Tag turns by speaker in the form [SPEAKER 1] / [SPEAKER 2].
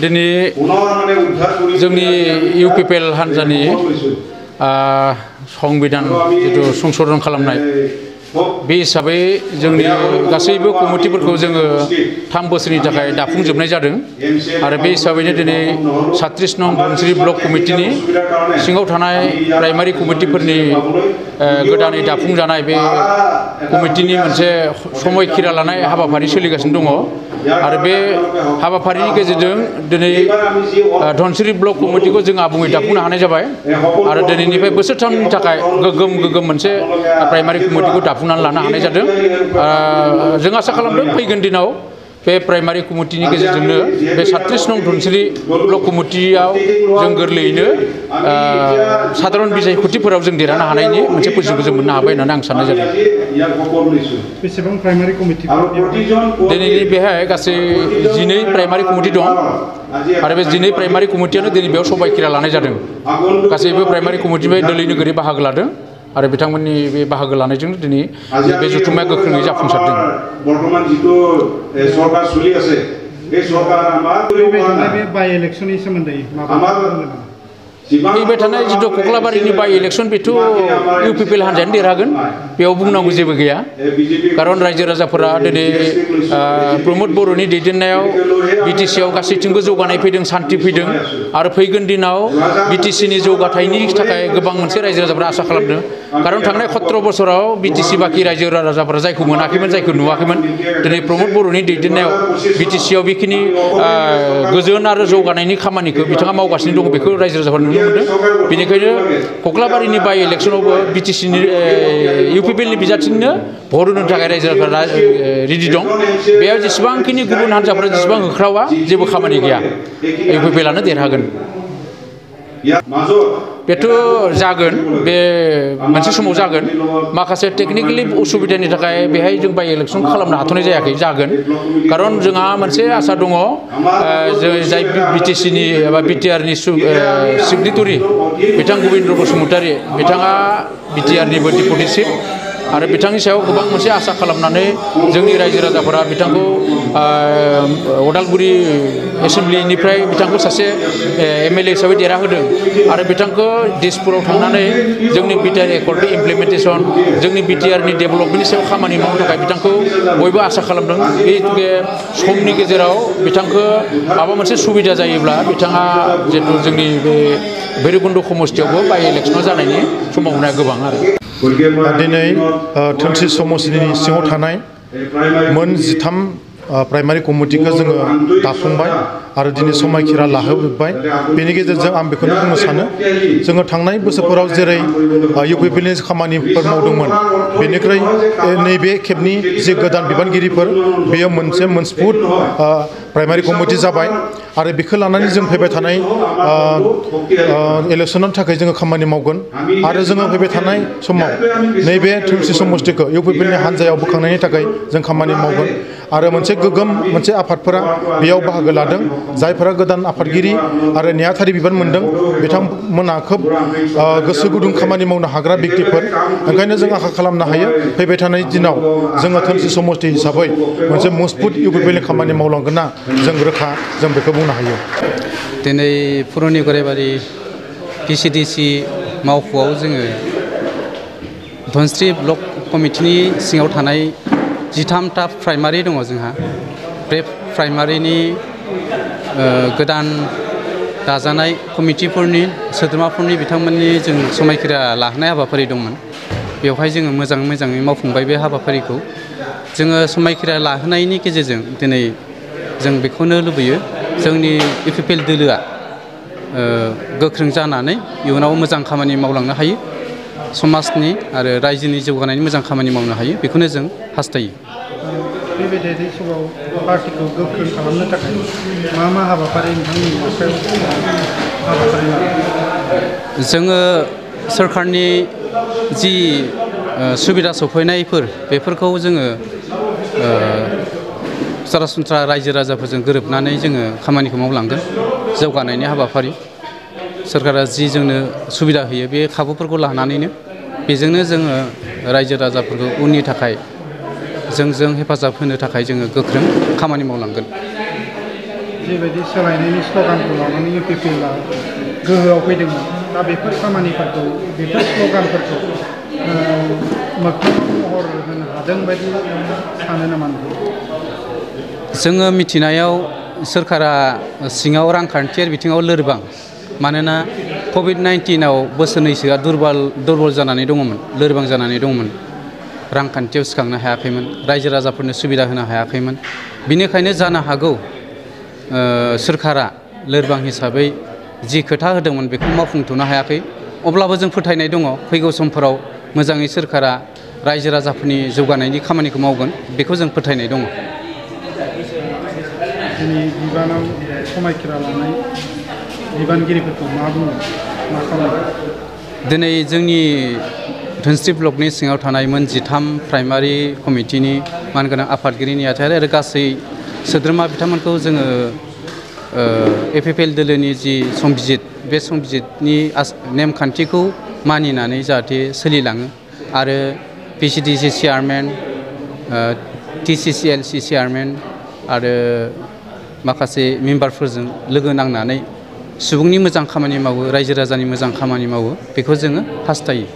[SPEAKER 1] दिनै जोंनि इउपिपिएल हान्जानि संबिधान जिथु संशोधन खालामनाय बे हिसाबै जोंनि गासैबो कमिटिफोरखौ जोङो 3 बोसोरनि थाखाय दाफुंजोबनाय जादों आरो बे हिसाबैनो दिनै 36 नं धनसिरि ब्लक कमिटिनि सिङाव थानाय प्राइमारि कमिटिफोरनि गोदानै दाफुंजानाय बे कमिटिनि मोनसे समायखिरा लानाय हाबाफारि सोलिगासिनो दङ आरो बे हाबाफारिनि गेजेरजों दिनै धनसिरि ब्लक कमिटिखौ जों आबुङै दाफुंनो हानाय जाबाय आरो दिनैनिफ्राय बोसोरथामनि थाखाय गोग्गोम मोनसे प्राइमारि कमिटिखौ दाफुंनानै लानो हानाय जादों। जों आसा खालामदों फैगोन दिनाव बे प्राइमारि कमिटिनि गेजेरजोंनो बे 36 नं धनसिरि ब्लक कमिटियाव जों गोरलैयैनो साधारन बिसायख'थिफोराव जों देरहानो हानायनि मोनसे पजिसनखौ जों मोननो हाबाय होननानै आं साननाय जादों।
[SPEAKER 2] बेसेबां प्राइमारि कमिटि
[SPEAKER 1] दिनैनि बेहाय गासै 12 प्राइमारि कमिटि दं आरो बे 12 प्राइमारि कमिटियानो दिनै बेयाव सबायखिरा लानाय जादों। गासैबो प्राइमारि कमिटिनिफ्राय दोलै नोगोरै बाहागो लादों आरो बिथांमोननि बे बाहागो लानायजों दिनै बे जथुम्माया गोख्रोङै जाफुंसारदों।
[SPEAKER 3] बर्तमान जितु सरकार सोलि আছে बे सरकारा मा
[SPEAKER 2] बे बाय इलेक्शननि सोमोन्दै
[SPEAKER 1] फैबाय थानाय जितु कक्लाबारिनि बाय इलेक्शन बेथ' इउपिपिएल हान्जायानो देरहागोन बेयाव बुंनांगौ जेबो गैया खारन रायजो राजाफोरा दिनै प्रमद बर'नि दैदेननायाव बिटिसिआव गासैथिंबो जौगानाय फैदों सान्थि फैदों आरो फैगोन दिनाव बिटिसिनि जौगाथायनि थाखाय गोबां मोनसे रायजो राजाफोरा आसा खालामदों खारन थांनाय 17 बोसोराव बिटिसि बाखि रायजो राजाफोरा जायखौ मोनाखैमोन जायखौ नुवाखैमोन दिनै प्रमद बर'नि दैदेननायाव बिटिसिआव बेखिनि गोजोन आरो जौगानायनि खामानिखौ बिथाङा मावगासिनो दङ बेखौ रायजो राजाफोरा नुनो मोनदों। बेनिखायनो कक्लाबारिनि बाय इलेक्शनावबो बिटिसिनि इउपिपिएलनि बिजाथिनो भट होनो थाखाय रायजो राजाफोरा रेडि दं। बेयाव जेसेबांखिनि गुबुन हान्जाफोरा जेसेबां होख्रावा जेबो खामानि गैया इउपिपिएलआनो देरहागोन। बेथ' जागोन बे मोनसे समाव जागोन माखासे टेकनिकेलि उसुबिदानि थाखाय बेहाय जों बाय इलेक्शन खालामनो हाथ'नाय जायाखै जागोन खारन जोंहा मोनसे आसा दङ जाय बिटिसिनि एबा बिटिआरनि सिगनेटरि बिथां गबिन्द बसुमतारी बिथाङा बिटिआरनिबो डिपुटि चिफ आरो बिथांनि सायाव गोबां मोनसे आसा खालामनानै जोंनि रायजो राजाफोरा बिथांखौ अदालगुरि एसेम्ब्लिनिफ्राय बिथांखौ सासे एमएलए हिसाबै देरहाहोदों आरो बिथांखौ दिसपुराव थांनानै जोंनि बिटिआर एकर्डनि इमप्लिमेन्टेसन जोंनि बिटिआरनि डेभेलपमेन्टनि सायाव खामानि मावनो थाखाय बिथांखौ बयबो आसा खालामदों। बे समनि गेजेराव बिथांखौ माबा मोनसे सुबिदा जायोब्ला बिथाङा जिहेतु जोंनि बे भैरबकुन्द समस्तियावबो बाय इलेक्शनाव जानायनि सम्भावनाया गोबां आरो
[SPEAKER 4] दिनै धनसिरि समस्तिनि सिङाव थानाय मोन 13 प्राइमारि कमिटिखौ जोङो दाफुंबाय आरो दिनै समायखिरा लाहोजोब्बाय। बेनि गेजेरजों आं बेखौनो बुंनो सानो जोङो थांनाय बोसोरफोराव जेरै इउपिपिएलनि खामानिफोर मावदोंमोन बेनिख्रुइ नैबे खेबनि जे गोदान बिबानगिरिफोर बेयो मोनसे मोनस्फुट प्राइमारि कमिटि जाबाय आरो बेखौ लानानै जों फैबाय थानाय इलेक्शननि थाखाय जोङो खामानि मावगोन आरो जोङो फैबाय थानाय समाव नैबे धनसिरि समस्तिखौ इउपिपिएलनि हान्जायाव बोखांनायनि थाखाय जों खामानि मावगोन आरो मोनसे गोग्गोम मोनसे आफादफोरा बेयाव बाहागो लादों जायफोरा गोदान आफादगिरि आरो नेहाथारि बिबान मोनदों बिथांमोना खोब गोसो गुदुं खामानि मावनो हाग्रा व्यक्तिफोर ओंखायनो जों आसा खालामनो हायो फैबाय थानाय दिनाव जोङो धनसिरि समस्ति हिसाबै मोनसे मजबुत इउपिपिएलनि खामानि मावलांगोन ना जों रोखा जों बेखौ बुंनो हायो।
[SPEAKER 5] दिनै पुरनि गराइबारि पिसिडिसि मावख'आव जोङो धनसिरि ब्लक कमिटिनि सिङाव थानाय 13टा प्राइमारि दङ जोंहा बे प्राइमारिनि गोदान दाजानाय कमिटिफोरनि सोद्रोमाफोरनि बिथांमोननि जों समायखिरा लाहोनाय हाबाफारि दंमोन बेवहाय जोङो मोजाङै मावफुंबाय बे हाबाफारिखौ जोङो समायखिरा लाहोनायनि गेजेरजों दिनै जों बेखौनो लुबैयो जोंनि इउपिपिएल दोलोआ गोख्रों जानानै इयुनाव मोजां खामानि मावलांनो हायो समाजनि आरो रायजोनि जौगानायनि मोजां खामानि मावनो हायो बेखौनो जों हास्थायो।
[SPEAKER 2] बेबायदि समाव पार्टिखौ गोख्रों खालामनो थाखाय मा हाबाफारि नोंथांमोननि आखायाव हाबाफारि
[SPEAKER 5] जोङो सरकारनि जि सुबिदा सफैनायफोर बेफोरखौ जोङो सरासनस्रा रायजो राजाफोरजों गोरोबनानै जोङो खामानिखौ मावलांगोन जौगानायनि हाबाफारि सरकारा जि जोंनो सुबिदा होयो बे खाबुफोरखौ लानानैनो बेजोंनो जोङो रायजो राजाफोरखौ उननि थाखाय जोंजों हेफाजाब होनो थाखाय जोङो गोख्रों खामानि मावलांगोन।
[SPEAKER 2] जिबायदि सोलायनायनि स्ल'गानखौ लानानै UPPLआ गोहोआव फैदोंमोन दा बेफोर खामानिफोरखौ बेफोर स्ल'गानफोरखौ मोगथाङाव महर होनो हादों बायदि सानो नामा नोंथां?
[SPEAKER 5] जोङो मिथिनायाव सोरखारा सिङाव रांखान्थियारि बिथिङाव लोरबां मानोना COVID-19आव बोसोरनैसोआ दुरबल जानानै दङमोन, लोरबां जानानै दङमोन, रांखान्थियाव सिखांनो हायाखैमोन, रायजो राजाफोरनो सुबिदा होनो हायाखैमोन। बिनिखायनो जानो हागौ सोरखारा लोरबां हिसाबै जि खोथा होदोंमोन बेखौ मावफुंथ'नो हायाखै। अब्लाबो जों फोथायनाय दङ फैगौ समफोराव मोजाङै सोरखारा रायजो राजाफोरनि जौगानायनि खामानिखौ मावगोन, बेखौ जों फोथायनाय दङ।
[SPEAKER 2] दिनै बिबानाव समायखिरा लानाय बिबानगिरिफोरखौ मा बुङो, मा खालामो?
[SPEAKER 5] दिनै जोंनि धोनस्रि ब्लकनि सिङाव थानाय मोन 13 प्राइमारि कमिटिनि मानगोनां आफादगिरि नेहाथारि आरो गासै सोद्रोमा बिथांमोनखौ जोङो APPL दोलोनि जि संबिजित बे संबिजितनि नेमखान्थिखौ मानिनानै जाहाथे सोलिलाङो आरो PCDC चेयारमेन, TCCLC चेयारमेन आरो माखासे मेम्बारफोरजों लोगो नांनानै सुबुंनि मोजां खामानि मावो, रायजो राजानि मोजां खामानि मावो, बेखौ जोङो हास्थायो।